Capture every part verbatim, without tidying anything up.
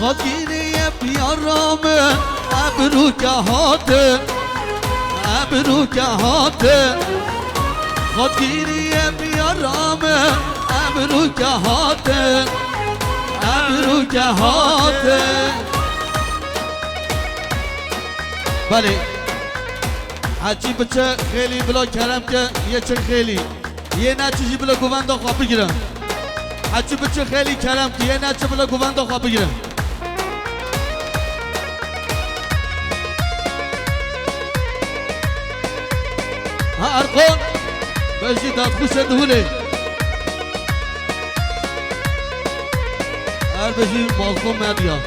Xwedgînî ye biyara min, ebru ke hatin, ebru ke hatin. Xwedgînî ye biyara min, ebru ke hatin, ebru ke hatin. Belê. Hecî biçe xêlî bila kerem ke, yê çi xêlî. Yê neçi jî bila govenda xwe bigire. Hecî biçe xêlî kerem ke, yê neçi bila govenda xwe bigire. Ha Erqon, bejî dadxûşe dihulê. Her bejî balkon medya.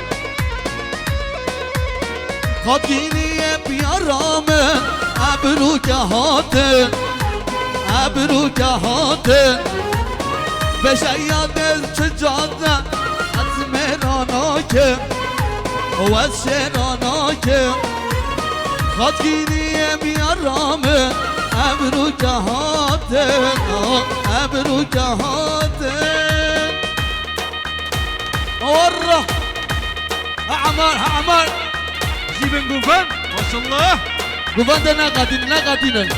Xwedgînî ye biyara min, ebru ke hatin, ebru ke hatin. Beşeya dest çi cade, ez mêra nakim, ez şêra nakim. Xwedgînî ye biyara min, ebru ke hatin, ebru ke hatin. Orra! Ha Emar, ha Emar! Jî bin govend, maşallah! Govende neqedînin, neqedînin.